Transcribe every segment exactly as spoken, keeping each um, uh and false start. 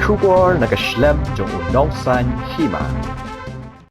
Khubor na ka shlem jong u nongsaiñ hima.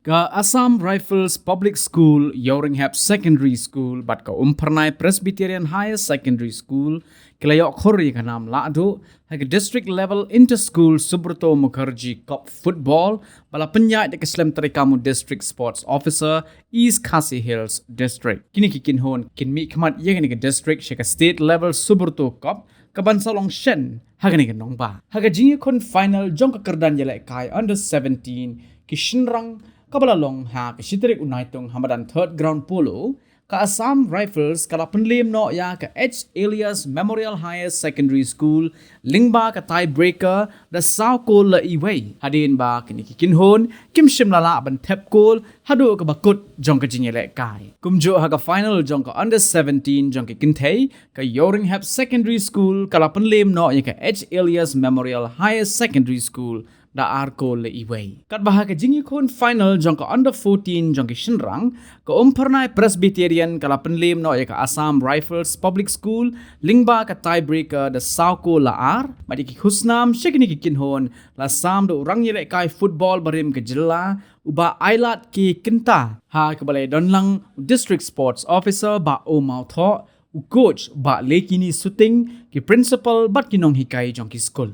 Ka Assam Rifles Public School, Ïawrynghep Secondary School bad ka Umphyrnai Presbyterian Higher Secondary School ki la ïoh khur ïa ka nam lahduh ha ka District Level Inter-School Subrata Mukherjee Cup Football ba la pynïaid da ka shlem treikam u District Sports Officer, East Khasi Hills District. Kine ki kynhun kin mihkhmat ïa kane ka district sha ka State Level Subrata Cup kaban sa long shen ha kane ka nongbah. Ha ka jingïakhun final jong ka kyrdan ïalehkai under seventeen ki shynrang kaba la long ha ka shi tarik u Naitung ha madan Third Ground Polo, ka Assam Rifles ka la pynliem noh ïa ka H Elias Memorial Higher Secondary School lyngba ka tiebreaker da saw kol la iwei. Hadien ba kine ki kynhun kim shym la lah ban thep kol haduh kaba kut jong ka jingïalehkai. Kumjuh ha ka final jong ka under seventeen jong ki kynthei, ka Ïawrynghep Secondary School ka la pynliem noh ïa ka H Elias Memorial Higher Secondary School da ar kol la iwei. Katba ha ka jingïakhun final jong ka under fourteen jong ki shynrang, ka Umphyrnai Presbyterian ka la pynliem noh ïa ka Assam Rifles Public School lyngba ka tiebreaker da saw kol la ar. Bad ïa ki khusnam sha kine ki kynhun la sam da u rangïalehkai football barim ka jylla, u Bah Ailad K Kynta, ha kaba la ïadonlang u District Sports Officer Bah O Mawthoh, u coach Bah Lekini Suting, ki principal bad ki nonghikai jong ki skul.